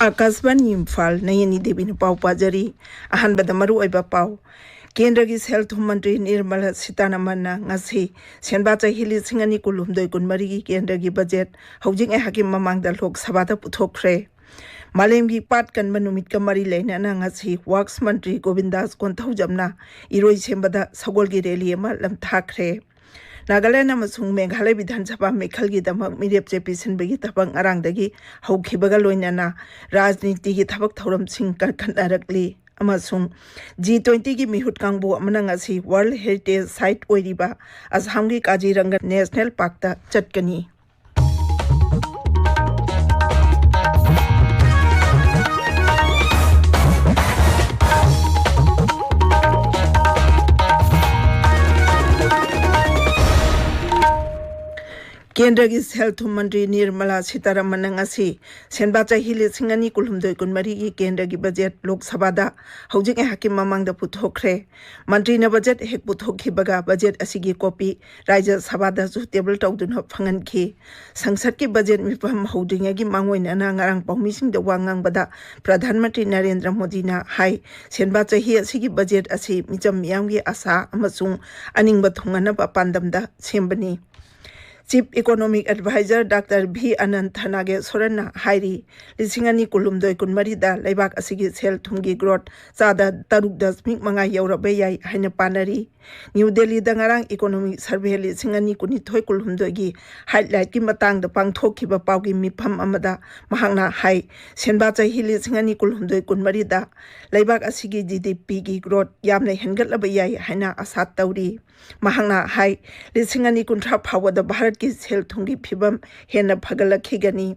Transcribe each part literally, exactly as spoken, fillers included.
ꯑꯀꯥꯁꯕꯥꯅꯤ ꯏꯝꯐꯥꯜ, ꯅꯌꯅꯤ ꯗꯦꯕꯤꯅ ꯄꯥꯎ ꯄꯥꯖꯔꯤ꯫ ꯑꯍꯥꯟꯕꯗ ꯃꯔꯨꯑꯣꯏꯕ ꯄꯥꯎ꯫ ꯀꯦꯟꯗ꯭ꯔꯒꯤ ꯁꯦꯜ ꯊꯨꯝ ꯃꯟꯇ꯭ꯔꯤ ꯅꯤꯔꯃꯂꯥ ꯁꯤꯇꯥꯔꯥꯃꯟꯅ ꯉꯁꯤ ꯁꯦꯟꯕꯥ ꯆꯍꯤ ꯂꯤꯁꯤꯡ ꯑꯅꯤ ꯀꯨꯟꯍꯨꯝꯗꯣꯏ ꯀꯨꯟꯃꯔꯤꯒꯤ ꯀꯦꯟꯗ꯭ꯔꯒꯤ ꯕꯖꯦꯠ ꯍꯧꯖꯤꯛ ꯉꯥꯏꯍꯥꯛꯀꯤ ꯃꯃꯥꯡꯗ ꯂꯣꯛ ꯁꯚꯥꯗ ꯄꯨꯊꯣꯛꯈ꯭ꯔꯦ꯫ ꯃꯥꯂꯦꯝꯒꯤ ꯄꯥꯠ ꯀꯟꯕ ꯅꯨꯃꯤꯠꯀ ꯃꯔꯤ ꯂꯩꯅꯅ ꯉꯁꯤ ꯋꯥꯔꯛꯁ ꯃꯟꯇ꯭ꯔꯤ ꯒꯣꯕꯤꯟꯗꯥꯁ ꯀꯣꯟꯊꯧꯖꯝꯅ ꯏꯔꯣꯏꯁꯦꯝꯕꯗ ꯁꯒꯣꯜꯒꯤ ꯔꯦꯂꯤ ꯑꯃ ꯂꯝꯊꯥꯈ꯭ꯔꯦ꯫ ꯅꯥꯒꯥꯂꯦꯟ ꯑꯃꯁꯨꯡ ꯃꯦꯘꯥꯂꯌ ꯕꯤꯙꯥꯟ ꯁꯚꯥ ꯃꯤꯈꯜꯒꯤ ꯗꯃꯛ ꯃꯤꯔꯦꯞ ꯆꯦ ꯄꯤꯁꯤꯟꯕꯒꯤ ꯊꯕꯛ ꯉꯔꯥꯡꯗꯒꯤ ꯍꯧꯈꯤꯕꯒ ꯂꯣꯏꯅꯅ ꯔꯥꯖꯅꯤꯇꯤꯒꯤ ꯊꯕꯛ ꯊꯧꯔꯝꯁꯤꯡ ꯀꯟꯈꯠꯅꯔꯛꯂꯤ ꯑꯃꯁꯨꯡ ꯖꯤ ꯇ꯭ꯋꯦꯟꯇꯤꯒꯤ ꯃꯤꯍꯨꯠ ꯀꯥꯡꯕꯨ ꯑꯃꯅ ꯉꯁꯤ ꯋꯥꯔꯜꯗ ꯍꯦꯔꯤꯇꯦꯖ ꯁꯥꯏꯠ ꯑꯣꯏꯔꯤꯕ ꯑꯁꯥꯝꯒꯤ ꯀꯥꯖꯤꯔꯪꯒ ꯅꯦꯁꯅꯦꯜ ꯄꯥꯔꯛꯇ ꯆꯠꯀꯅꯤ꯫ ꯀꯦꯟꯗ꯭ꯔꯒꯤ ꯁꯦꯜ ꯊꯨꯝ ꯃꯟꯇ꯭ꯔꯤ ꯅꯤꯔꯃꯂꯥ ꯁꯤꯇꯥꯔꯥꯃꯟꯅ ꯉꯁꯤ ꯁꯦꯟꯕꯥ ꯆꯍꯤ ꯂꯤꯁꯤꯡ ꯑꯅꯤ ꯀꯨꯟꯍꯨꯝꯗꯣꯏ ꯀꯨꯟꯃꯔꯤꯒꯤ ꯀꯦꯟꯗ꯭ꯔꯒꯤ ꯕꯖꯦꯠ ꯂꯣꯛ ꯁꯚꯥꯗ ꯍꯧꯖꯤꯛ ꯉꯥꯏꯍꯥꯛꯀꯤ ꯃꯃꯥꯡꯗ ꯄꯨꯊꯣꯛꯈ꯭ꯔꯦ꯫ ꯃꯟꯇ꯭ꯔꯤꯅ ꯕꯖꯦꯠ ꯍꯦꯛ ꯄꯨꯊꯣꯛꯈꯤꯕꯒ ꯕꯖꯦꯠ ꯑꯁꯤꯒꯤ ꯀꯣꯄꯤ ꯔꯥꯖ꯭ꯌ ꯁꯚꯥꯗꯁꯨ ꯇꯦꯕꯜ ꯇꯧꯗꯨꯅ ꯐꯪꯍꯟꯈꯤ꯫ ꯁꯪꯁꯠꯀꯤ ꯕꯖꯦꯠ ꯃꯤꯐꯝ ꯍꯧꯗ꯭ꯔꯤꯉꯩꯒꯤ ꯃꯥꯡꯑꯣꯏꯅꯅ ꯉꯔꯥꯡ ꯄꯥꯎꯃꯤꯁꯤꯡꯗ ꯋꯥ ꯉꯥꯡꯕꯗ ꯄ꯭ꯔꯙꯥꯟ ꯃꯟꯇ꯭ꯔꯤ ꯅꯔꯦꯟꯗ꯭ꯔ ꯃꯣꯗꯤꯅ ꯍꯥꯏ, ꯁꯦꯟꯕꯥ ꯆꯍꯤ ꯑꯁꯤꯒꯤ ꯕꯖꯦꯠ ꯑꯁꯤ ꯃꯤꯆꯝ ꯃꯤꯌꯥꯝꯒꯤ ꯑꯁꯥ ꯑꯃꯁꯨꯡ ꯑꯅꯤꯡꯕ ꯊꯨꯡꯍꯟꯅꯕ ꯄꯥꯟꯗꯝꯗ ꯁꯦꯝꯕꯅꯤ꯫ Chief economic adviser doctor V Anantha ꯅꯥꯒꯦꯁ꯭ꯋꯔꯟꯅ ꯍꯥꯏꯔꯤ, ꯂꯤꯁꯤꯡ ꯑꯅꯤ ꯀꯨꯟꯍꯨꯝꯗꯣꯏ ꯀꯨꯟꯃꯔꯤꯗ ꯂꯩꯕꯥꯛ ꯑꯁꯤꯒꯤ ꯁꯦꯜ ꯊꯨꯝꯒꯤ ꯒ꯭ꯔꯣꯠ ꯆꯥꯗ ꯇꯔꯨꯛ ꯗꯁꯃꯤꯛ ꯃꯉꯥ ꯌꯧꯔꯕ ꯌꯥꯏ ꯍꯥꯏꯅ ꯄꯥꯅꯔꯤ꯫ ꯅ꯭ꯌꯨ ꯗꯦꯜꯂꯤꯗ ꯉꯔꯥꯡ ꯏꯀꯣꯅꯣꯃꯤꯛ ꯁꯔꯚꯦ ꯂꯤꯁꯤꯡ ꯑꯅꯤ ꯀꯨꯟꯅꯤꯊꯣꯏ ꯀꯨꯟꯍꯨꯝꯗꯣꯏꯒꯤ ꯍꯥꯏꯂꯥꯏꯠꯀꯤ ꯃꯇꯥꯡꯗ ꯄꯥꯡꯊꯣꯛꯈꯤꯕ ꯄꯥꯎꯒꯤ ꯃꯤꯐꯝ ꯑꯃꯗ ꯃꯍꯥꯛꯅ ꯍꯥꯏ, ꯁꯦꯟꯕꯥ ꯆꯍꯤ ꯂꯤꯁꯤꯡ ꯑꯅꯤ ꯀꯨꯟꯍꯨꯝꯗꯣꯏ ꯀꯨꯟꯃꯔꯤꯗ ꯂꯩꯕꯥꯛ ꯑꯁꯤꯒꯤ ꯖꯤ ꯗꯤ ꯄꯤꯒꯤ ꯒ꯭ꯔꯣꯠ ꯌꯥꯝꯅ ꯍꯦꯟꯒꯠꯂꯕ ꯌꯥꯏ ꯍꯥꯏꯅ ꯑꯁꯥ ꯇꯧꯔꯤ꯫ ꯃꯍꯥꯛꯅ ꯍꯥꯏ, ꯂꯤꯁꯤꯡ ꯑꯅꯤ ꯀꯨꯟꯊ꯭ꯔꯥ ꯐꯥꯎꯕꯗ ꯚꯥꯔꯠꯀꯤ ꯁꯦꯜ ꯊꯨꯝꯒꯤ ꯐꯤꯕꯝ ꯍꯦꯟꯅ ꯐꯒꯠꯂꯛꯈꯤꯒꯅꯤ꯫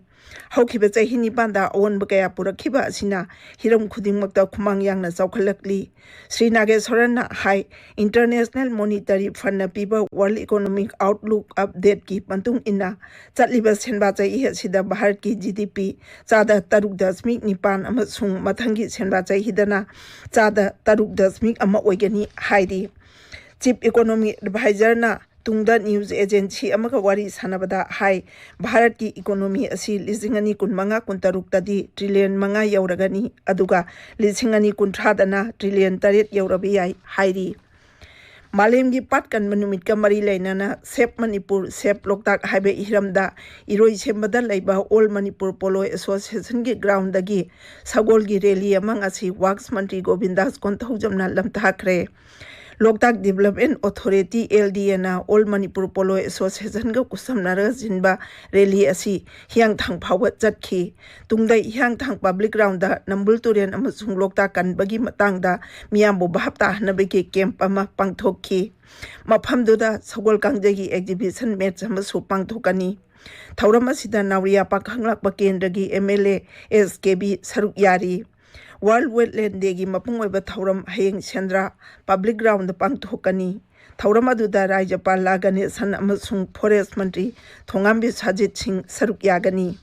ꯍꯧꯈꯤꯕ ꯆꯍꯤ ꯅꯤꯄꯥꯟꯗ ꯑꯑꯣꯟꯕ ꯀꯌꯥ ꯄꯨꯔꯛꯈꯤꯕ ꯑꯁꯤꯅ ꯍꯤꯔꯝ ꯈꯨꯗꯤꯡꯃꯛꯇ ꯈꯨꯃꯥꯡ ꯌꯥꯡꯅ ꯆꯥꯎꯈꯠꯂꯛꯂꯤ꯫ ꯁ꯭ꯔꯤ ꯅꯥꯒꯦꯁ꯭ꯋꯔꯟꯅ ꯍꯥꯏ, ꯏꯟꯇꯔꯅꯦꯁꯅꯦꯜ ꯃꯣꯅꯤꯇꯔꯤ ꯐꯟꯅ ꯄꯤꯕ ꯋꯥꯔꯜꯗ ꯏꯀꯣꯅꯣꯃꯤꯛ ꯑꯥꯎꯠꯂꯨꯛ ꯑꯞꯗꯦꯠꯀꯤ ꯃꯇꯨꯡ ꯏꯟꯅ ꯆꯠꯂꯤꯕ ꯁꯦꯟꯕꯥ ꯆꯍꯤ ꯑꯁꯤꯗ ꯚꯥꯔꯠꯀꯤ ꯖꯤ ꯗꯤ ꯄꯤ ꯆꯥꯗ ꯇꯔꯨꯛ ꯗꯁꯃꯤꯛ ꯅꯤꯄꯥꯟ ꯑꯃꯁꯨꯡ ꯃꯊꯪꯒꯤ ꯁꯦꯟꯕꯥ ꯆꯍꯤꯗꯅ ꯆꯥꯗ ꯇꯔꯨꯛ ꯗꯁꯃꯤꯛ ꯑꯃ ꯑꯣꯏꯒꯅꯤ ꯍꯥꯏꯔꯤ꯫ ꯆꯤꯐ ꯏꯀꯣꯅꯣꯃꯤꯛ ꯑꯦꯗꯚꯥꯏꯖꯔꯅ ꯇꯨꯡꯗ ꯅ꯭ꯌꯨꯁ ꯑꯦꯖꯦꯟꯁꯤ ꯑꯃꯒ ꯋꯥꯔꯤ ꯁꯥꯟꯅꯕꯗ ꯍꯥꯏ, ꯚꯥꯔꯠꯀꯤ ꯏꯀꯣꯅꯣꯃꯤ ꯑꯁꯤ ꯂꯤꯁꯤꯡ ꯑꯅꯤ ꯀꯨꯟꯃꯉꯥ ꯀꯨꯟꯇꯔꯨꯛꯇꯗꯤ ꯇ꯭ꯔꯤꯂꯤꯌꯟ ꯃꯉꯥ ꯌꯧꯔꯒꯅꯤ, ꯑꯗꯨꯒ ꯂꯤꯁꯤꯡ ꯑꯅꯤ ꯀꯨꯟꯊ꯭ꯔꯥꯗꯅ ꯇ꯭ꯔꯤꯂꯤꯌꯟ ꯇꯔꯦꯠ ꯌꯧꯔꯕ ꯌꯥꯏ ꯍꯥꯏꯔꯤ꯫ ꯃꯥꯂꯦꯝꯒꯤ ꯄꯥꯠ ꯀꯟꯕ ꯅꯨꯃꯤꯠꯀ ꯃꯔꯤ ꯂꯩꯅꯅ ꯁꯦꯞ ꯃꯅꯤꯄꯨꯔ, ꯁꯦꯞ ꯂꯣꯛꯇꯥꯛ ꯍꯥꯏꯕ ꯍꯤꯔꯝꯗ ꯏꯔꯣꯏꯁꯦꯝꯕꯗ ꯂꯩꯕ ꯑꯣꯜ ꯃꯅꯤꯄꯨꯔ ꯄꯣꯂꯣ ꯑꯦꯁꯣꯁꯤꯌꯦꯁꯟꯒꯤ ꯒ꯭ꯔꯥꯎꯟꯗꯒꯤ ꯁꯒꯣꯜꯒꯤ ꯔꯦꯂꯤ ꯑꯃ ꯉꯁꯤ ꯋꯥꯛꯁ ꯃꯟꯇ꯭ꯔꯤ ꯒꯣꯕꯤꯟꯗꯥꯁ ꯀꯣꯟꯊꯧꯖꯝꯅ ꯂꯝꯊꯥꯈ꯭ꯔꯦ꯫ ꯂꯣꯛꯇꯥꯛ ꯗꯤꯕꯂꯞꯃꯦꯟ ꯑꯣꯊꯣꯔꯤꯇꯤ, ꯑꯦꯜ ꯗꯤ ꯑꯦꯅ ꯑꯣꯜ ꯃꯅꯤꯄꯨꯔ ꯄꯣꯂꯣ ꯑꯦꯁꯣꯁꯤꯌꯦꯁꯟꯒ ꯈꯨꯠꯁꯝꯅꯔꯒ ꯁꯤꯟꯕ ꯔꯦꯂꯤ ꯑꯁꯤ ꯍꯤꯌꯥꯡꯊꯥꯡ ꯐꯥꯎꯕ ꯆꯠꯈꯤ꯫ ꯇꯨꯡꯗ ꯍꯤꯌꯥꯡꯊꯥꯡ ꯄꯕ꯭ꯂꯤꯛ ꯒ꯭ꯔꯥꯎꯟꯗ ꯅꯝꯕꯨꯜ ꯇꯨꯔꯦꯜ ꯑꯃꯁꯨꯡ ꯂꯣꯛꯇꯥꯛ ꯀꯟꯕꯒꯤ ꯃꯇꯥꯡꯗ ꯃꯤꯌꯥꯝꯕꯨ ꯚꯥꯞ ꯇꯥꯍꯟꯅꯕꯒꯤ ꯀꯦꯝꯞ ꯑꯃ ꯄꯥꯡꯊꯣꯛꯈꯤ꯫ ꯃꯐꯝꯗꯨꯗ ꯁꯒꯣꯜ ꯀꯥꯡꯖꯩꯒꯤ ꯑꯦꯛꯖꯤꯕꯤꯁꯟ ꯃꯦꯠꯆ ꯑꯃꯁꯨ ꯄꯥꯡꯊꯣꯛꯀꯅꯤ꯫ ꯊꯧꯔꯝ ꯑꯁꯤꯗ ꯅꯥꯎꯔꯤꯌꯥ ꯄꯥꯈꯪꯂꯥꯛꯄ ꯀꯦꯟꯗ꯭ꯔꯒꯤ M L A S K B ꯁꯔꯨꯛ ꯌꯥꯔꯤ꯫ ꯋꯥꯔꯜ ꯋꯦꯠꯂꯦꯟ ꯗꯦꯒꯤ ꯃꯄꯨꯡ ꯑꯣꯏꯕ ꯊꯧꯔꯝ ꯍꯌꯦꯡ ꯁꯦꯟꯗ꯭ꯔꯥ ꯄꯕ꯭ꯂꯤꯛ ꯒ꯭ꯔꯥꯎꯟꯗ ꯄꯥꯡꯊꯣꯛꯀꯅꯤ꯫ ꯊꯧꯔꯝ ꯑꯗꯨꯗ ꯔꯥꯖ꯭ꯌꯄꯥꯜ ꯂꯥ ꯒꯅꯦꯁꯟ ꯑꯃꯁꯨꯡ ꯐꯣꯔꯦꯁ ꯃꯟꯇ꯭ꯔꯤ ꯊꯣꯉꯥꯝꯕꯤ ꯁꯥꯖꯤꯠ ꯁꯤꯡ ꯁꯔꯨꯛ ꯌꯥꯒꯅꯤ꯫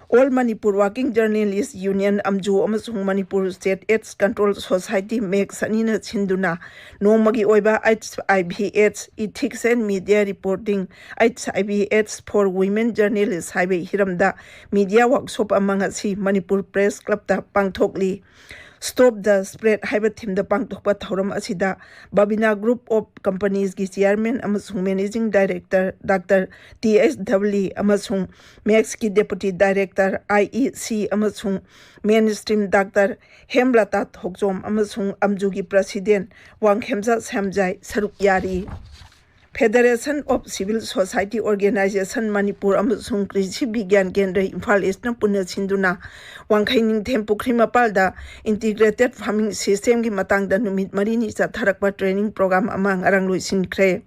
All Manipur working journalist union, AMJU, ꯑꯃꯁꯨꯡ Manipur state AIDS control society, MACS, ꯑꯅꯤꯅ ꯁꯤꯟꯗꯨꯅ ꯅꯣꯡꯃꯒꯤ ꯑꯣꯏꯕ H I V AIDS, ethics and media reporting, H I V AIDS for women journalist ꯍꯥꯏꯕ ꯍꯤꯔꯝꯗ ꯃꯤꯗꯤꯌꯥ ꯋꯥꯔꯛꯁꯣꯞ ꯑꯃ ꯉꯁꯤ ꯃꯅꯤꯄꯨꯔ ꯄ꯭ꯔꯦꯁ ꯀ꯭ꯂꯕꯇ ꯄꯥꯡꯊꯣꯛꯂꯤ꯫ ꯁ꯭ꯇꯣꯞ ꯗ ꯁ꯭ꯄ꯭ꯔꯦꯗ ꯍꯥꯏꯕ ꯊꯤꯝꯗ ꯄꯥꯡꯊꯣꯛꯄ ꯊꯧꯔꯝ ꯑꯁꯤꯗ ꯕꯥꯕꯤꯅꯥ ꯒ꯭ꯔꯨꯞ ꯑꯣꯐ ꯀꯝꯄꯅꯤꯁꯀꯤ ꯆꯤꯌꯥꯔꯃꯦꯟ ꯑꯃꯁꯨꯡ managing director doctor T H Dhabali ꯑꯃꯁꯨꯡ ꯃꯦꯛꯁꯀꯤ ꯗꯦꯄꯨꯇꯤ ꯗꯥꯏꯔꯦꯛꯇꯔ, ꯑꯥꯏ ꯏ ꯁꯤ, ꯑꯃꯁꯨꯡ ꯃꯦꯟ ꯁ꯭ꯇ꯭ꯔꯤꯝ ꯗꯥꯛꯇꯔ ꯍꯦꯝꯂꯇꯥ ꯊꯣꯛꯆꯣꯝ ꯑꯃꯁꯨꯡ ꯑꯝꯖꯨꯒꯤ ꯄ꯭ꯔꯁꯤꯗꯦꯟ ꯋꯥꯡꯈꯦꯝꯆꯥ ꯁ꯭ꯌꯥꯝꯖꯥꯏ ꯁꯔꯨꯛ ꯌꯥꯔꯤ꯫ Federation of civil society organisation Manipur ꯑꯃꯁꯨꯡ ꯀ꯭ꯔꯤꯁꯤ ꯕꯤꯒ꯭ꯌꯥꯟ ꯀꯦꯟꯗ꯭ꯔ ꯏꯝꯐꯥꯜ ꯏꯁꯅ ꯄꯨꯟꯅ ꯁꯤꯟꯗꯨꯅ ꯋꯥꯡꯈꯩ ꯅꯤꯡꯊꯦꯝ ꯄꯨꯈ꯭ꯔꯤ ꯃꯄꯥꯜꯗ ꯏꯟꯇꯤꯒ꯭ꯔꯦꯇꯦꯗ ꯐꯥꯔꯃꯤꯡ ꯁꯤꯁꯇꯦꯝꯒꯤ ꯃꯇꯥꯡꯗ ꯅꯨꯃꯤꯠ ꯃꯔꯤꯅꯤ ꯆꯠꯊꯔꯛꯄ ꯇ꯭ꯔꯦꯅꯤꯡ ꯄ꯭ꯔꯣꯒ꯭ꯔꯥꯝ ꯑꯃ ꯉꯔꯥꯡ ꯂꯣꯏꯁꯤꯟꯈ꯭ꯔꯦ꯫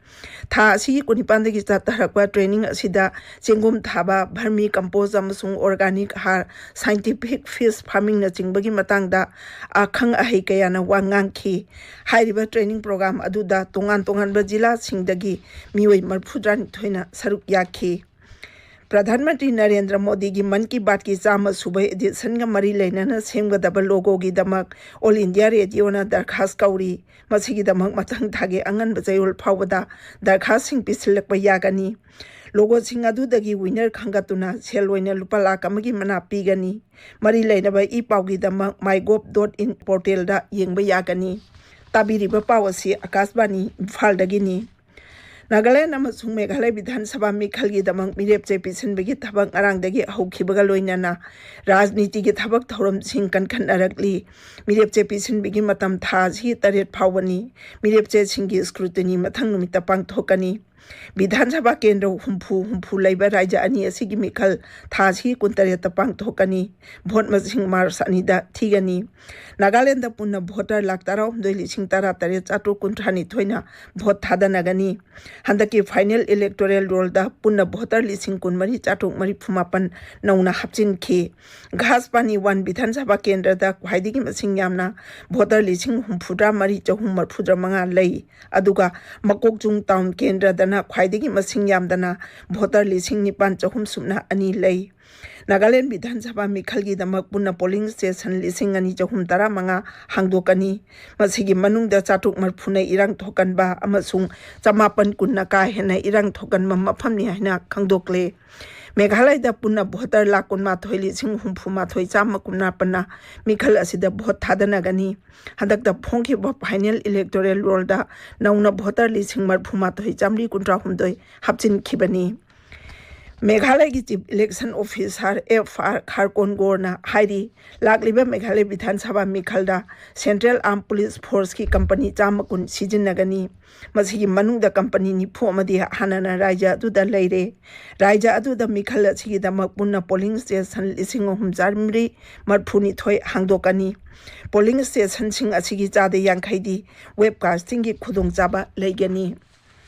ꯊꯥ ꯑꯁꯤꯒꯤ ꯀꯨꯟꯅꯤꯄꯥꯟꯗꯒꯤ ꯆꯠꯊꯔꯛꯄ ꯇ꯭ꯔꯦꯅꯤꯡ ꯑꯁꯤꯗ ꯆꯦꯡꯒꯨꯝ ꯊꯥꯕ, ꯚꯔꯃꯤ ꯀꯝꯄꯣꯁ ꯑꯃꯁꯨꯡ ꯑꯣꯔꯒꯥꯅꯤꯛ ꯍꯥꯔ, ꯁꯥꯏꯟꯇꯤꯐꯤꯛ ꯐꯤꯁ ꯐꯥꯔꯃꯤꯡꯅꯆꯤꯡꯕꯒꯤ ꯃꯇꯥꯡꯗ ꯑꯈꯪ ꯑꯍꯩ ꯀꯌꯥꯅ ꯋꯥ ꯉꯥꯡꯈꯤ꯫ ꯍꯥꯏꯔꯤꯕ ꯇ꯭ꯔꯦꯅꯤꯡ ꯄ꯭ꯔꯣꯒ꯭ꯔꯥꯝ ꯑꯗꯨꯗ ꯇꯣꯉꯥꯟ ꯇꯣꯉꯥꯟꯕ ꯖꯤꯂꯥꯁꯤꯡꯗꯒꯤ ꯃꯤꯑꯣꯏ ꯃꯔꯤꯐꯨꯇꯔꯥꯅꯤꯊꯣꯏꯅ ꯁꯔꯨꯛ ꯌꯥꯈꯤ꯫ ꯄ꯭ꯔꯙꯥꯟ ꯃꯟꯇ꯭ꯔꯤ ꯅꯔꯦꯟꯗ꯭ꯔ ꯃꯣꯗꯤꯒꯤ ꯃꯟ ꯀꯤ ꯕꯥꯠꯀꯤ ꯆꯥꯝꯃ ꯁꯨꯕ ꯑꯦꯗꯤꯁꯟꯒ ꯃꯔꯤ ꯂꯩꯅꯅ ꯁꯦꯝꯒꯗꯕ ꯂꯣꯒꯣꯒꯤꯗꯃꯛ ꯑꯣꯜ ꯏꯟꯗꯤꯌꯥ ꯔꯦꯗꯤꯑꯣꯅ ꯗꯔꯈꯥꯁ ꯀꯧꯔꯤ꯫ ꯃꯁꯤꯒꯤꯗꯃꯛ ꯃꯊꯪ ꯊꯥꯒꯤ ꯑꯉꯟꯕ ꯆꯌꯣꯜ ꯐꯥꯎꯕꯗ ꯗꯔꯈꯥꯁꯁꯤꯡ ꯄꯤꯁꯤꯜꯂꯛꯄ ꯌꯥꯒꯅꯤ꯫ ꯂꯣꯒꯣꯁꯤꯡ ꯑꯗꯨꯗꯒꯤ ꯋꯤꯅꯔ ꯈꯟꯒꯠꯇꯨꯅ ꯁꯦꯜ ꯑꯣꯏꯅ ꯂꯨꯄꯥ ꯂꯥꯈ ꯑꯃꯒꯤ ꯃꯅꯥ ꯄꯤꯒꯅꯤ꯫ ꯃꯔꯤ ꯂꯩꯅꯕ ꯏ ꯄꯥꯎꯒꯤꯗꯃꯛ ꯃꯥꯏ ꯒꯣꯞ ꯗꯣꯠ ꯏꯟ ꯄꯣꯔꯇꯦꯜꯗ ꯌꯦꯡꯕ ꯌꯥꯒꯅꯤ꯫ ꯇꯥꯕꯤꯔꯤꯕ ꯄꯥꯎ ꯑꯁꯤ ꯑꯀꯥꯁꯕꯥꯅꯤ ꯏꯝꯐꯥꯜꯗꯒꯤꯅꯤ꯫ ꯅꯥꯒꯥꯂꯦꯟ ꯑꯃꯁꯨꯡ ꯃꯦꯘꯥꯂꯌ ꯕꯤꯙꯥꯟ ꯁꯚꯥ ꯃꯤꯈꯜꯒꯤꯗꯃꯛ ꯃꯤꯔꯦꯞꯆꯦ ꯄꯤꯁꯤꯟꯕꯒꯤ ꯊꯕꯛ ꯉꯔꯥꯡꯗꯒꯤ ꯍꯧꯈꯤꯕꯒ ꯂꯣꯏꯅꯅ ꯔꯥꯖꯅꯤꯇꯤꯒꯤ ꯊꯕꯛ ꯊꯧꯔꯝꯁꯤꯡ ꯀꯟꯈꯠꯅꯔꯛꯂꯤ꯫ ꯃꯤꯔꯦꯞꯆꯦ ꯄꯤꯁꯤꯟꯕꯒꯤ ꯃꯇꯝ ꯊꯥ ꯑꯁꯤꯒꯤ ꯇꯔꯦꯠ ꯐꯥꯎꯕꯅꯤ꯫ ꯃꯤꯔꯦꯞꯆꯦꯁꯤꯡꯒꯤ ꯁ꯭ꯀ꯭ꯔꯨꯇꯤꯅꯤ ꯃꯊꯪ ꯅꯨꯃꯤꯠꯇ ꯄꯥꯡꯊꯣꯛꯀꯅꯤ꯫ ꯕꯤꯙꯥꯟ ꯁꯚꯥ ꯀꯦꯟꯗ꯭ꯔ ꯍꯨꯝꯐꯨ, ꯍꯨꯝꯐꯨ ꯂꯩꯕ ꯔꯥꯖ꯭ꯌ ꯑꯅꯤ ꯑꯁꯤꯒꯤ ꯃꯤꯈꯜ ꯊꯥ ꯑꯁꯤꯒꯤ ꯀꯨꯟꯇꯔꯦꯠꯇ ꯄꯥꯡꯊꯣꯛꯀꯅꯤ꯫ ꯚꯣꯠ ꯃꯁꯤꯡ ꯃꯥꯔꯆ ꯑꯅꯤꯗ ꯊꯤꯒꯅꯤ꯫ ꯅꯥꯒꯥꯂꯦꯟꯗ ꯄꯨꯟꯅ ꯚꯣꯇꯔ ꯂꯥꯈ ꯇꯔꯥꯍꯨꯝꯗꯣꯏ ꯂꯤꯁꯤꯡ ꯇꯔꯥꯇꯔꯦꯠ ꯆꯥꯇ꯭ꯔꯨꯛ ꯀꯨꯟꯊ꯭ꯔꯥꯅꯤꯊꯣꯏꯅ ꯚꯣꯠ ꯊꯥꯗꯅꯒꯅꯤ꯫ ꯍꯟꯗꯛꯀꯤ ꯐꯥꯏꯅꯦꯜ ꯏꯂꯦꯛꯇꯣꯔꯦꯜ ꯔꯣꯜꯗ ꯄꯨꯟꯅ ꯚꯣꯇꯔ ꯂꯤꯁꯤꯡ ꯀꯨꯟꯃꯔꯤ ꯆꯥꯇ꯭ꯔꯨꯛ ꯃꯔꯤꯐꯨ ꯃꯥꯄꯟ ꯅꯧꯅ ꯍꯥꯞꯆꯤꯟꯈꯤ꯫ ꯘꯥꯁꯄꯥꯅꯤ ꯋꯥꯟ ꯕꯤꯙꯥꯟ ꯁꯚꯥ ꯀꯦꯟꯗ꯭ꯔꯗ ꯈ꯭ꯋꯥꯏꯗꯒꯤ ꯃꯁꯤꯡ ꯌꯥꯝꯅ ꯚꯣꯇꯔ ꯂꯤꯁꯤꯡ ꯍꯨꯝꯐꯨꯇꯔꯥ ꯃꯔꯤ ꯆꯍꯨꯝ ꯃꯔꯤꯐꯨꯇꯔꯥ ꯃꯉꯥ ꯂꯩ꯫ ꯑꯗꯨꯒ ꯃꯀꯣꯛꯆꯨꯡ ꯇꯥꯎꯟ ꯀꯦꯟꯗ꯭ꯔꯗꯅ ꯈ꯭ꯋꯥꯏꯗꯒꯤ ꯃꯁꯤꯡ ꯌꯥꯝꯗꯅ ꯚꯣꯇꯔ ꯂꯤꯁꯤꯡ ꯅꯤꯄꯥꯟ ꯆꯍꯨꯝ ꯁꯨꯞꯅ ꯑꯅꯤ ꯂꯩ꯫ ꯅꯥꯒꯥꯂꯦꯟ ꯕꯤꯙꯥꯟ ꯁꯚꯥ ꯃꯤꯈꯜꯒꯤꯗꯃꯛ ꯄꯨꯟꯅ ꯄꯣꯂꯤꯡ ꯁ꯭ꯇꯦꯁꯟ ꯂꯤꯁꯤꯡ ꯑꯅꯤ ꯆꯍꯨꯝ ꯇꯔꯥꯃꯉꯥ ꯍꯥꯡꯗꯣꯛꯀꯅꯤ꯫ ꯃꯁꯤꯒꯤ ꯃꯅꯨꯡꯗ ꯆꯥꯇ꯭ꯔꯨꯛ ꯃꯔꯤꯐꯨꯅ ꯏꯔꯥꯡ ꯊꯣꯛꯀꯟꯕ ꯑꯃꯁꯨꯡ ꯆꯃꯥꯄꯟ ꯀꯨꯟꯅ ꯀꯥ ꯍꯦꯟꯅ ꯏꯔꯥꯡ ꯊꯣꯛꯀꯟꯕ ꯃꯐꯝꯅꯤ ꯍꯥꯏꯅ ꯈꯪꯗꯣꯛꯂꯦ꯫ ꯃꯦꯘꯥꯂꯌꯗ ꯄꯨꯟꯅ ꯚꯣꯇꯔ ꯂꯥꯈ ꯀꯨꯟꯃꯥꯊꯣꯏ ꯂꯤꯁꯤꯡ ꯍꯨꯝꯐꯨ ꯃꯥꯊꯣꯏ ꯆꯥꯝꯃ ꯀꯨꯟꯃꯥꯄꯟꯅ ꯃꯤꯈꯜ ꯑꯁꯤꯗ ꯚꯣꯠ ꯊꯥꯗꯅꯒꯅꯤ꯫ ꯍꯟꯗꯛꯇ ꯐꯣꯡꯈꯤꯕ ꯐꯥꯏꯅꯦꯜ ꯏꯂꯦꯛꯇꯣꯔꯦꯜ ꯔꯣꯜꯗ ꯅꯧꯅ ꯚꯣꯇꯔ ꯂꯤꯁꯤꯡ ꯃꯔꯤꯐꯨ ꯃꯥꯊꯣꯏ ꯆꯥꯝꯃꯔꯤ ꯀꯨꯟꯊ꯭ꯔꯥ ꯍꯨꯝꯗꯣꯏ ꯍꯥꯞꯆꯤꯟꯈꯤꯕꯅꯤ꯫ ꯃꯦꯘꯥꯂꯌꯒꯤ chief election officer F R ꯈꯥꯔꯀꯣꯟꯒꯣꯔꯅ ꯍꯥꯏꯔꯤ, ꯂꯥꯛꯂꯤꯕ ꯃꯦꯘꯥꯂꯌ ꯕꯤꯙꯥꯟ ꯁꯚꯥ ꯃꯤꯈꯜꯗ ꯁꯦꯟꯇ꯭ꯔꯦꯜ ꯑꯥꯔꯝ ꯄꯨꯂꯤꯁ ꯐꯣꯔꯁꯀꯤ ꯀꯝꯄꯅꯤ ꯆꯥꯝꯃ ꯀꯨꯟ ꯁꯤꯖꯤꯟꯅꯒꯅꯤ꯫ ꯃꯁꯤꯒꯤ ꯃꯅꯨꯡꯗ ꯀꯝꯄꯅꯤ ꯅꯤꯐꯨ ꯑꯃꯗꯤ ꯍꯥꯟꯅꯅ ꯔꯥꯖ꯭ꯌ ꯑꯗꯨꯗ ꯂꯩꯔꯦ꯫ ꯔꯥꯖ꯭ꯌ ꯑꯗꯨꯗ ꯃꯤꯈꯜ ꯑꯁꯤꯒꯤꯗꯃꯛ ꯄꯨꯟꯅ ꯄꯣꯂꯤꯡ ꯁ꯭ꯇꯦꯁꯟ ꯂꯤꯁꯤꯡ ꯑꯍꯨꯝ ꯆꯥꯃꯔꯤ ꯃꯔꯤꯐꯨꯅꯤꯊꯣꯏ ꯍꯥꯡꯗꯣꯛꯀꯅꯤ꯫ ꯄꯣꯂꯤꯡ ꯁ꯭ꯇꯦꯁꯟꯁꯤꯡ ꯑꯁꯤꯒꯤ ꯆꯥꯗ ꯌꯥꯡꯈꯩꯗꯤ ꯋꯦꯕꯀꯥꯁꯇꯤꯡꯒꯤ ꯈꯨꯗꯣꯡꯆꯥꯕ ꯂꯩꯒꯅꯤ꯫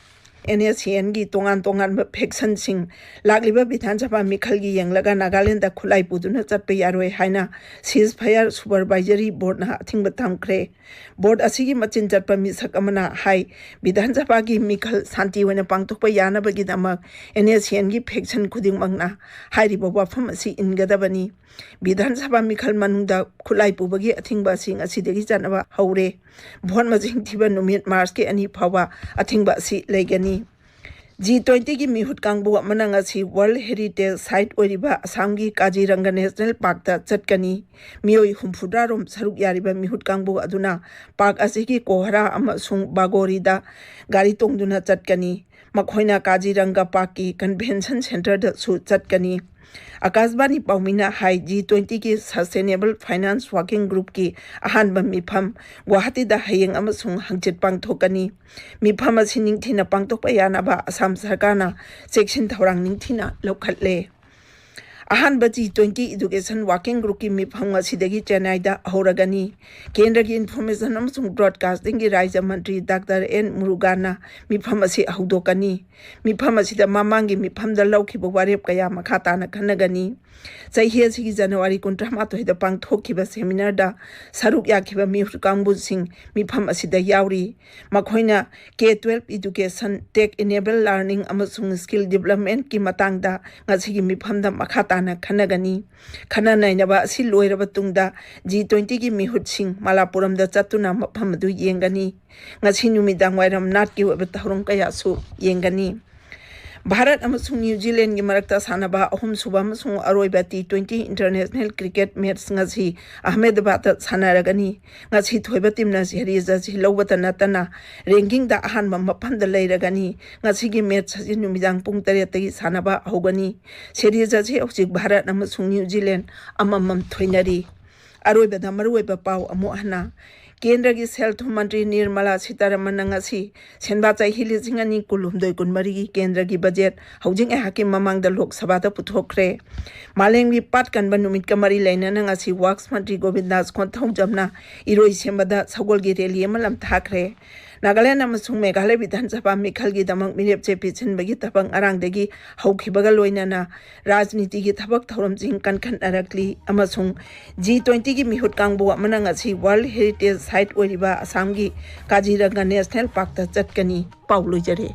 ꯑꯦꯟ ꯑꯦꯁ ꯁꯤ ꯑꯦꯟꯒꯤ ꯇꯣꯉꯥꯟ ꯇꯣꯉꯥꯟꯕ ꯐꯦꯛꯁꯟꯁꯤꯡ ꯂꯥꯛꯂꯤꯕ ꯕꯤꯙꯥꯟ ꯁꯚꯥ ꯃꯤꯈꯜꯒꯤ ꯌꯦꯡꯂꯒ ꯅꯥꯒꯥꯂꯦꯟꯗ ꯈꯨꯠꯂꯥꯏ ꯄꯨꯗꯨꯅ ꯆꯠꯄ ꯌꯥꯔꯣꯏ ꯍꯥꯏꯅ ꯁꯤꯖ ꯐꯌꯥꯔ ꯁꯨꯄꯔꯚꯥꯏꯖꯔꯤ ꯕꯣꯔꯗꯅ ꯑꯊꯤꯡꯕ ꯊꯝꯈ꯭ꯔꯦ꯫ ꯕꯣꯔꯗ ꯑꯁꯤꯒꯤ ꯃꯆꯤꯟ ꯆꯠꯄ ꯃꯤꯁꯛ ꯑꯃꯅ ꯍꯥꯏ, ꯕꯤꯙꯥꯟ ꯁꯚꯥꯒꯤ ꯃꯤꯈꯜ ꯁꯥꯟꯇꯤ ꯑꯣꯏꯅ ꯄꯥꯡꯊꯣꯛꯄ ꯌꯥꯅꯕꯒꯤꯗꯃꯛ ꯑꯦꯟ ꯑꯦꯁ ꯁꯤ ꯑꯦꯟꯒꯤ ꯐꯦꯛꯁꯟ ꯈꯨꯗꯤꯡꯃꯛꯅ ꯍꯥꯏꯔꯤꯕ ꯋꯥꯐꯝ ꯑꯁꯤ ꯏꯟꯒꯗꯕꯅꯤ꯫ ꯕꯤꯙꯥꯟ ꯁꯚꯥ ꯃꯤꯈꯜ ꯃꯅꯨꯡꯗ ꯈꯨꯠꯂꯥꯏ ꯄꯨꯕꯒꯤ ꯑꯊꯤꯡꯕ ꯑꯁꯤ ꯉꯁꯤꯗꯒꯤ ꯆꯠꯅꯕ ꯍꯧꯔꯦ꯫ ꯚꯣꯠ ꯃꯁꯤꯡ ꯊꯤꯕ ꯅꯨꯃꯤꯠ ꯃꯥꯔꯆꯀꯤ ꯑꯅꯤ ꯐꯥꯎꯕ ꯑꯊꯤꯡꯕ ꯑꯁꯤ ꯂꯩꯒꯅꯤ꯫ ꯖꯤ ꯇ꯭ꯋꯦꯟꯇꯤꯒꯤ ꯃꯤꯍꯨꯠ ꯀꯥꯡꯕꯨ ꯑꯃꯅ ꯉꯁꯤ ꯋꯥꯔꯜ ꯍꯦꯔꯤꯇꯦꯖ ꯁꯥꯏꯠ ꯑꯣꯏꯔꯤꯕ ꯑꯁꯥꯝꯒꯤ ꯀꯥꯖꯤꯔꯪꯒ ꯅꯦꯁꯅꯦꯜ ꯄꯥꯔꯛꯇ ꯆꯠꯀꯅꯤ꯫ ꯃꯤꯑꯣꯏ ꯍꯨꯝꯐꯨꯇꯔꯥ ꯔꯣꯝ ꯁꯔꯨꯛ ꯌꯥꯔꯤꯕ ꯃꯤꯍꯨꯠ ꯀꯥꯡꯕꯨ ꯑꯗꯨꯅ ꯄꯥꯔꯛ ꯑꯁꯤꯒꯤ ꯀꯣꯍꯔꯥ ꯑꯃꯁꯨꯡ ꯕꯥꯒꯣꯔꯤꯗ ꯒꯥꯔꯤ ꯇꯣꯡꯗꯨꯅ ꯆꯠꯀꯅꯤ꯫ ꯃꯈꯣꯏꯅ ꯀꯥꯖꯤꯔꯪꯒ ꯄꯥꯔꯛꯀꯤ ꯀꯟꯚꯦꯟꯁꯟ ꯁꯦꯟꯇꯔꯗꯁꯨ ꯆꯠꯀꯅꯤ꯫ ꯑꯀꯥꯁꯕꯥꯅꯤ ꯄꯥꯎꯃꯤꯅ ꯍꯥꯏ, ꯖꯤ ꯇ꯭ꯋꯦꯟꯇꯤꯒꯤ ꯁꯁꯇꯦꯅꯦꯕꯜ ꯐꯥꯏꯅꯥꯟꯁ ꯋꯥꯔꯀꯤꯡ ꯒ꯭ꯔꯨꯞꯀꯤ ꯑꯍꯥꯟꯕ ꯃꯤꯐꯝ ꯒꯨꯋꯥꯍꯥꯇꯤꯗ ꯍꯌꯦꯡ ꯑꯃꯁꯨꯡ ꯍꯪꯆꯤꯠ ꯄꯥꯡꯊꯣꯛꯀꯅꯤ꯫ ꯃꯤꯐꯝ ꯑꯁꯤ ꯅꯤꯡꯊꯤꯅ ꯄꯥꯡꯊꯣꯛꯄ ꯌꯥꯅꯕ ꯑꯁꯥꯝ ꯁꯔꯀꯥꯔꯅ ꯆꯦꯛꯁꯤꯟ ꯊꯧꯔꯥꯡ ꯅꯤꯡꯊꯤꯅ ꯂꯧꯈꯠꯂꯦ꯫ ꯑꯍꯥꯟꯕ ꯖꯤ ꯇ꯭ꯋꯦꯟꯇꯤ ꯏꯗꯨꯀꯦꯁꯟ ꯋꯥꯔꯀꯤꯡ ꯒ꯭ꯔꯨꯞꯀꯤ ꯃꯤꯐꯝ ꯉꯁꯤꯗꯒꯤ ꯆꯦꯟꯅꯥꯏꯗ ꯍꯧꯔꯒꯅꯤ꯫ ꯀꯦꯟꯗ꯭ꯔꯒꯤ ꯏꯟꯐꯣꯔꯃꯦꯁꯟ ꯑꯃꯁꯨꯡ ꯕ꯭ꯔꯣꯗꯀꯥꯁꯇꯤꯡꯒꯤ ꯔꯥꯖ꯭ꯌ ꯃꯟꯇ꯭ꯔꯤ ꯗꯥꯛꯇꯔ ꯑꯦꯟ ꯃꯨꯔꯨꯒꯥꯟꯅ ꯃꯤꯐꯝ ꯑꯁꯤ ꯍꯧꯗꯣꯛꯀꯅꯤ꯫ ꯃꯤꯐꯝ ꯑꯁꯤꯗ ꯃꯃꯥꯡꯒꯤ ꯃꯤꯐꯝꯗ ꯂꯧꯈꯤꯕ ꯋꯥꯔꯦꯞ ꯀꯌꯥ ꯃꯈꯥ ꯇꯥꯅ ꯈꯟꯅꯒꯅꯤ꯫ ꯆꯍꯤ ꯑꯁꯤꯒꯤ ꯖꯅꯋꯥꯔꯤ ꯀꯨꯟꯊ꯭ꯔꯥ ꯃꯥꯊꯣꯏꯗ ꯄꯥꯡꯊꯣꯛꯈꯤꯕ ꯁꯦꯃꯤꯅꯥꯔꯗ ꯁꯔꯨꯛ ꯌꯥꯈꯤꯕ ꯃꯤꯍꯨꯠ ꯀꯥꯡꯕꯨꯁꯤꯡ ꯃꯤꯐꯝ ꯑꯁꯤꯗ ꯌꯥꯎꯔꯤ꯫ ꯃꯈꯣꯏꯅ ꯀꯦ ꯇꯨꯋꯦꯜꯐ ꯏꯗꯨꯀꯦꯁꯟ, ꯇꯦꯛ ꯏꯅꯦꯕꯜ ꯂꯔꯅꯤꯡ ꯑꯃꯁꯨꯡ ꯁ꯭ꯀꯤꯜ ꯗꯤꯕꯂꯞꯃꯦꯟꯠꯀꯤ ꯃꯇꯥꯡꯗ ꯉꯁꯤꯒꯤ ꯃꯤꯐꯝꯗ ꯃꯈꯥ ꯇꯥꯅ ꯈꯟꯅꯒꯅꯤ꯫ ꯈꯟꯅ ꯅꯩꯅꯕ ꯑꯁꯤ ꯂꯣꯏꯔꯕ ꯇꯨꯡꯗ ꯖꯤ ꯇ꯭ꯋꯦꯟꯇꯤꯒꯤ ꯃꯤꯍꯨꯠꯁꯤꯡ ꯃꯂꯥꯄꯨꯔꯝꯗ ꯆꯠꯇꯨꯅ ꯃꯐꯝ ꯑꯗꯨ ꯌꯦꯡꯒꯅꯤ꯫ ꯉꯁꯤ ꯅꯨꯃꯤꯗꯥꯡ ꯋꯥꯏꯔꯝ ꯅꯥꯠꯀꯤ ꯑꯣꯏꯕ ꯊꯧꯔꯝ ꯀꯌꯥꯁꯨ ꯌꯦꯡꯒꯅꯤ꯫ ꯚꯥꯔꯠ ꯑꯃꯁꯨꯡ ꯅ꯭ꯌꯨ ꯖꯤꯂꯦꯟꯒꯤ ꯃꯔꯛꯇ ꯁꯥꯟꯅꯕ ꯑꯍꯨꯝꯁꯨꯕ ꯑꯃꯁꯨꯡ ꯑꯔꯣꯏꯕ T twenty international cricket match ꯉꯁꯤ ꯑꯍꯃꯦꯗꯕꯥꯗꯇ ꯁꯥꯟꯅꯔꯒꯅꯤ꯫ ꯉꯁꯤ ꯊꯣꯏꯕ ꯇꯤꯝꯅ ꯁꯦꯔꯤꯖ ꯑꯁꯤ ꯂꯧꯕꯇ ꯅꯠꯇꯅ ꯔꯦꯡꯀꯤꯡꯗ ꯑꯍꯥꯟꯕ ꯃꯐꯝꯗ ꯂꯩꯔꯒꯅꯤ꯫ ꯉꯁꯤꯒꯤ ꯃꯦꯠꯆ ꯑꯁꯤ ꯅꯨꯃꯤꯗꯥꯡ ꯄꯨꯡ ꯇꯔꯦꯠꯇꯒꯤ ꯁꯥꯟꯅꯕ ꯍꯧꯒꯅꯤ꯫ ꯁꯦꯔꯤꯖ ꯑꯁꯤ ꯍꯧꯖꯤꯛ ꯚꯥꯔꯠ ꯑꯃꯁꯨꯡ ꯅ꯭ꯌꯨ ꯖꯤꯂꯦꯟ ꯑꯃꯃꯝ ꯊꯣꯏꯅꯔꯤ꯫ ꯑꯔꯣꯏꯕꯗ ꯃꯔꯨꯑꯣꯏꯕ ꯄꯥꯎ ꯑꯃꯨꯛ ꯍꯟꯅ꯫ ꯀꯦꯟꯗ꯭ꯔꯒꯤ ꯁꯦꯜ ꯊꯨꯝ ꯃꯟꯇ꯭ꯔꯤ ꯅꯤꯔꯃꯂꯥ ꯁꯤꯇꯥꯔꯥꯃꯟꯅ ꯉꯁꯤ ꯁꯦꯟꯕꯥ ꯆꯍꯤ ꯂꯤꯁꯤꯡ ꯑꯅꯤ ꯀꯨꯟꯍꯨꯝꯗꯣꯏ ꯀꯨꯟꯃꯔꯤꯒꯤ ꯀꯦꯟꯗ꯭ꯔꯒꯤ ꯕꯖꯦꯠ ꯍꯧꯖꯤꯛ ꯉꯥꯏꯍꯥꯛꯀꯤ ꯃꯃꯥꯡꯗ ꯂꯣꯛ ꯁꯚꯥꯗ ꯄꯨꯊꯣꯛꯈ꯭ꯔꯦ꯫ ꯃꯥꯂꯦꯝꯒꯤ ꯄꯥꯠ ꯀꯟꯕ ꯅꯨꯃꯤꯠꯀ ꯃꯔꯤ ꯂꯩꯅꯅ ꯉꯁꯤ ꯋꯥꯛꯁ ꯃꯟꯇ꯭ꯔꯤ ꯒꯣꯕꯤꯟꯗꯥꯁ ꯀꯣꯟꯊꯧꯖꯝꯅ ꯏꯔꯣꯏ ꯁꯦꯝꯕꯗ ꯁꯒꯣꯜꯒꯤ ꯔꯦꯂꯤ ꯑꯃ ꯂꯝꯊꯥꯈ꯭ꯔꯦ꯫ ꯅꯥꯒꯥꯂꯦꯟ ꯑꯃꯁꯨꯡ ꯃꯦꯘꯥꯂꯌ ꯕꯤꯙꯥꯟ ꯁꯚꯥ ꯃꯤꯈꯜꯒꯤꯗꯃꯛ ꯃꯤꯔꯦꯞ ꯆꯦ ꯄꯤꯁꯤꯟꯕꯒꯤ ꯊꯕꯛ ꯉꯔꯥꯡꯗꯒꯤ ꯍꯧꯈꯤꯕꯒ ꯂꯣꯏꯅꯅ ꯔꯥꯖꯅꯤꯇꯤꯒꯤ ꯊꯕꯛ ꯊꯧꯔꯝꯁꯤꯡ ꯀꯟꯈꯠꯅꯔꯛꯂꯤ ꯑꯃꯁꯨꯡ ꯖꯤ ꯇ꯭ꯋꯦꯟꯇꯤꯒꯤ ꯃꯤꯍꯨꯠ ꯀꯥꯡꯕꯨ ꯑꯃꯅ ꯉꯁꯤ ꯋꯥꯔꯜꯗ ꯍꯦꯔꯤꯇꯦꯖ ꯁꯥꯏꯠ ꯑꯣꯏꯔꯤꯕ ꯑꯁꯥꯝꯒꯤ ꯀꯥꯖꯤꯔꯪꯒ ꯅꯦꯁꯅꯦꯜ ꯄꯥꯔꯛꯇ ꯆꯠꯀꯅꯤ꯫ ꯄꯥꯎ ꯂꯣꯏꯖꯔꯦ꯫